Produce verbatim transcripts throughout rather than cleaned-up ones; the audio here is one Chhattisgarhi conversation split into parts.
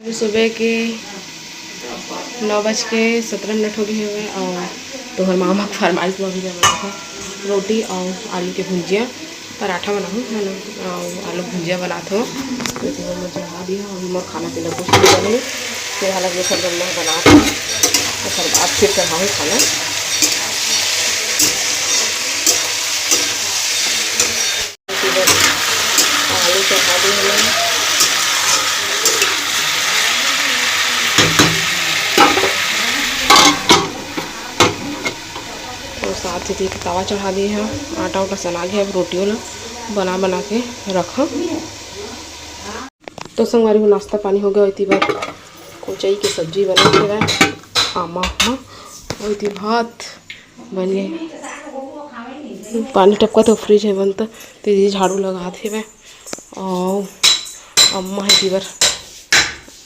अभी सुबह के नौ बज के सत्रह मिनट हो गए हवे और तोहर मामा के फरमाइश में अभी मैं बनात हूँ रोटी और आलू के भुंजिया, पराठा बनाहूँ है ना, और आलू भुंजिया बनात हूँ। तो इतना मैं चढ़ा दिया, अभी मोर खाना पीना कुछ नहीं बने, फिर हालत ये सब जब मैं बनात हूँ, ओकर बाद फिर चढ़ाहूँ खाना। आलू चढ़ा दी हमन। और साथ ही एक तवा चढ़ा दिए हैं, आटा उटा सना गया, अब रोटियों ला बना बना के रखा। तो संगवारी हो, नाश्ता पानी हो गया, इति बार कोचई के सब्जी बना के रहा, आमा, हाँ, और इति भात बन गए। पानी टपका तो फ्रिज है बनता, तो ये झाड़ू लगात हे मैं। और अम्मा है इति बार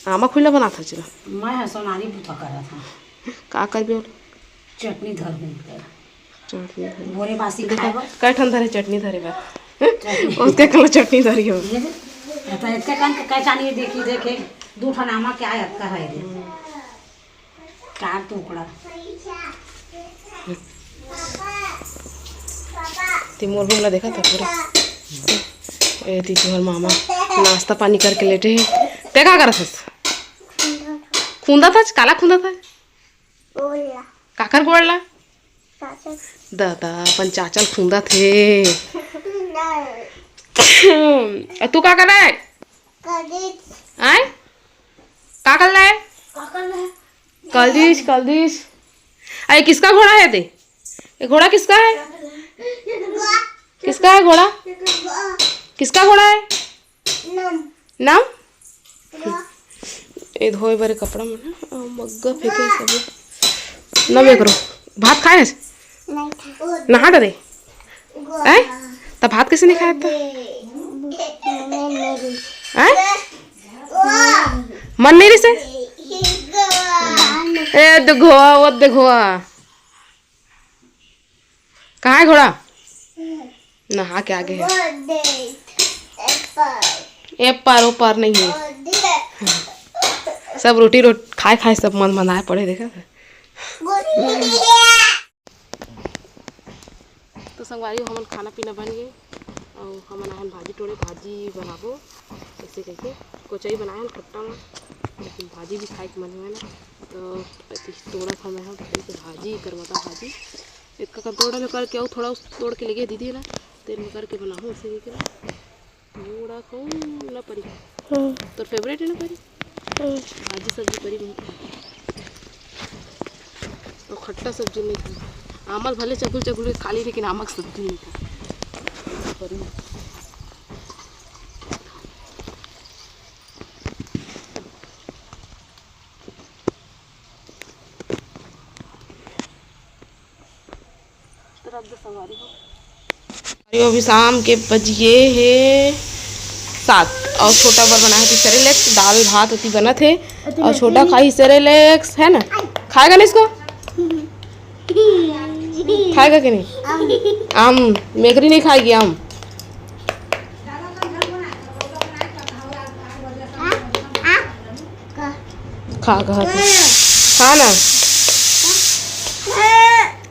आमा खुला बनात हे चला। मैं ह सोनारी बुता करत हूँ। का करबे? चटनी धर दे कर। चटनी धरे। भोरे बासी देखा, खाए बर। कै ठन धरे चटनी धरे बर। चटनी। उसके कल चटनी धरी हो। ये दे। तो इतने कन के कैसा नहीं देखी, देखे, दो ठन आमा क्या है, अतका है रे। चार टुकड़ा। ते मोर रूम ला देखा था पूरा। ए, ती तुहर मामा नाश्ता पानी करके लेटे हे। ते का करत हस? खुंदा था, काला खुंदा था? ओला। काकर गोड़ ला? चाचा। दादा, अपन चाचा ल खुंदा थे। नहीं। अ, तू का कर रहा है? कॉलेज। आय? का कर रहा है? का कर रहा है? College, college. अरे, किसका घोड़ा है ते? ये घोड़ा किसका है? किसका है घोड़ा? किसका घोड़ा है? नम। नम? ए धोए बरे कपड़ा मन ह, अउ मग्गा फेंके सब। नम एकरो। भात खाए हस? नहीं खा। नहा डरे? हैं? त भात कैसे नहीं खाया था? हैं? मन नहीं रही से? ए देखो, वो देखो। कहाँ है घोड़ा? नहा के आगे है। ए पार, ओ पार नहीं है। सब रोटी, रोटी खाए खाए सब मन मनाए पड़े, देखा था। तो संगवारी हो, हमन खाना पीना बन गए और हमन आहन भाजी टोड़े, भाजी बनाबो ऐसे करके। कोचई बनाए हन खट्टा में, लेकिन भाजी भी खाए के मन हुए ना, तो अति तोड़त हमें हम कढ़ी के भाजी, करमता भाजी। एक का तोड़ा में करके आऊ, थोड़ा उस तोड़ के लेगे दीदी ना, तेल में करके बनाहूँ ऐसे करके ना। थोड़ा कौन ना परी। हम्म। तोर फेवरेट है ना परी? हम्म। भाजी सब्जी परी बनती है। तो खट्टा सब्जी नहीं था। आमल भले चकुल चकुल के खा ली, लेकिन आमक सब्जी नहीं था। परी। तो रख दे संगवारी हो। अरे, अभी शाम के बज गए हे सात और छोटा बर बनाए हे सेरेलेक्स, दाल भात ओती बनत हे और छोटा खाई सेरेलेक्स, है ना? खाएगा ना इसको? खाएगा कि नहीं? आम, मेघरी नहीं खाएगी आम। खा, कहा था। खा ना।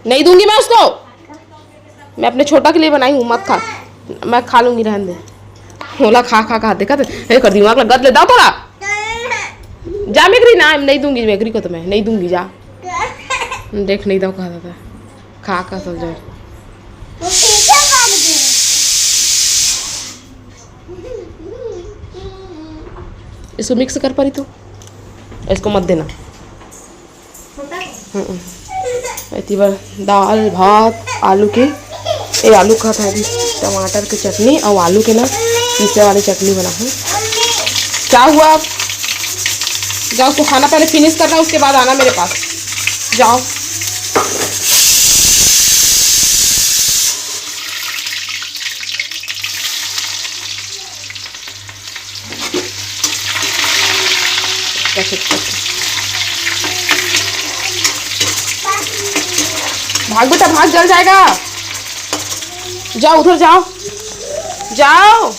नहीं दूंगी मैं उसको। मैं अपने छोटा के लिए बनाई हूँ, मत खा। मैं खा लूंगी, रहने दे। होला खा खा खा, देखा थे? ए, कर दिमाग लगा ले, दाओ तोरा। जा मेघरी, ना, नहीं दूंगी मेघरी को तो मैं, नहीं दूंगी, जा। देख, नहीं दाओ कहा था। खा का सब जा। इसको मिक्स कर परी तू, इसको मत देना। हम्म। एती बर दाल, भात, आलू के, ए, आलू का भाजी, टमाटर के चटनी और आलू के ना पीसे वाली चटनी बनाहूँ। क्या हुआ? जाओ, उसको खाना पहले फिनिश करना, उसके बाद आना मेरे पास। जाओ। भाग बेटा, भाग, जल जाएगा। जाओ, उधर जाओ, जाओ।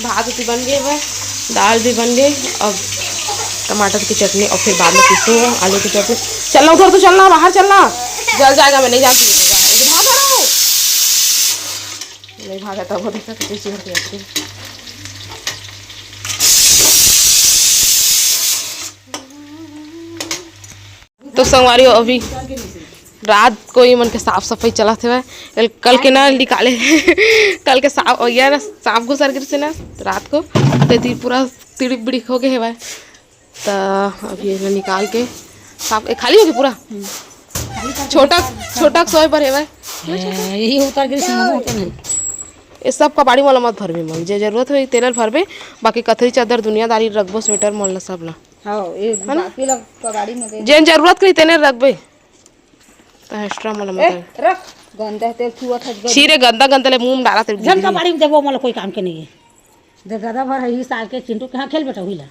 भात भी बन गए, बस दाल भी बन गई। अब टमाटर की चटनी और फिर बाद में पीसो आलू की चटनी। चलना उधर, तो चलना, बाहर चलना, जल जाएगा, मैं नहीं जाती। इधर भाग रहा हूँ। नहीं भागा था वो, देखा कितनी अच्छी होती है। तो संगवारी हो, अभी रात को ये मन के साफ सफाई चलत हवय। कल, कल के ना निकाले कल के साफ हो गया ना, साफ घुसर गिर से ना रात को, तेती पूरा तिड़िक बिड़िक हो गए हवय। त अभी ये निकाल के साफ, ए, खाली होगी पूरा। छोटा, छोटा सोए पर हवय। यही उतर गिर से होते नहीं। ये सब कबाड़ी मोला मत भरबे मन, जे जरूरत होही तेला भरबे। बाकी कथरी चादर दुनियादारी रखबो, स्वेटर मोल ला सब ला। हाँ, ये है ना? बाकी ला कबाड़ी में दे। जेन जरूरत करी तेने रखबे। त extra मोला ए, मत। रख। गंदा तेल छुआ था, गंदा। छी रे, गंदा गंदा ले मुंह में डाला तेरे झन दीदी। कबाड़ी में देबो, मोला कोई काम के नहीं है। दे गदा भर है, ई साल के चिंटू के, हाँ, खेल बेटा, हुई ला।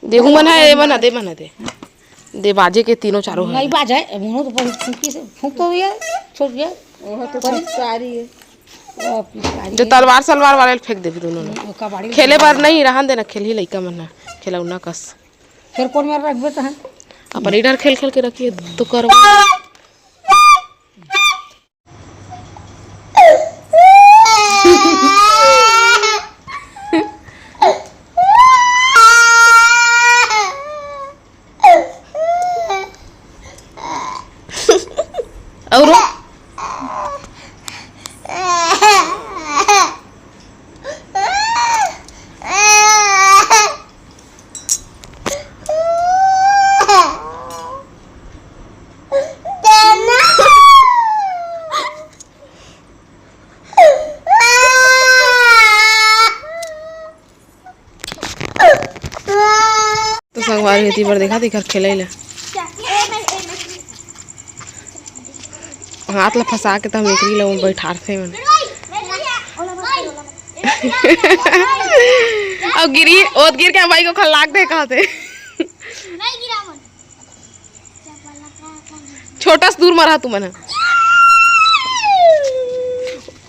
देहू मन है, ए मन दे, मन दे। दे बाजे के तीनों चारों है। नहीं बाजे, ए, मुंह तो बहुत फूंकी से, फूंक तो हुई है, छोड़ गया। ओहो तो पिचकारी है। ओ, पिचकारी जो है। तलवार सलवार वाले फेंक देबे दोनों ने। हम्म, वो कबाड़ी खेले में बर नहीं, रहन देना, खेल ही लइका मन ना, खिलौना कस। फिर कौन मेर रखबे तहन? अपन इधर खेल खेल के रखिए तो करवा। और तो संगवारी होती बर देखा, देखा खेले ला। हाथ ला फंसा के त हम एकरी ला बैठारथे मन। अब गिरी, ओत गिर के भाई को खल्लाक दे कहते। छोटा से दूर मरा तू मन।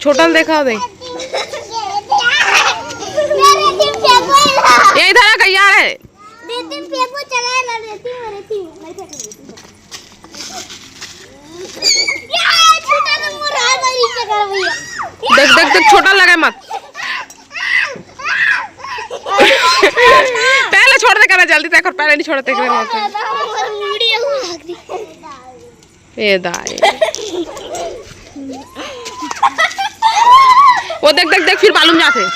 छोटा ल देखा दे। ये इधर आ, गैया रे। रेती में फेंको, चला ना रेती में, रेती में। नहीं फेंको, रेती में। या, छोटा नंबर आ गया, नीचे कर भैया। देख, देख, देख, छोटा लगा मत। पहले छोड़ दे करा जल्दी, तक पहले नहीं छोड़ते करा। वीडियो भाग रही। ए दाई। वो देख, देख, देख, फिर मालूम जाते।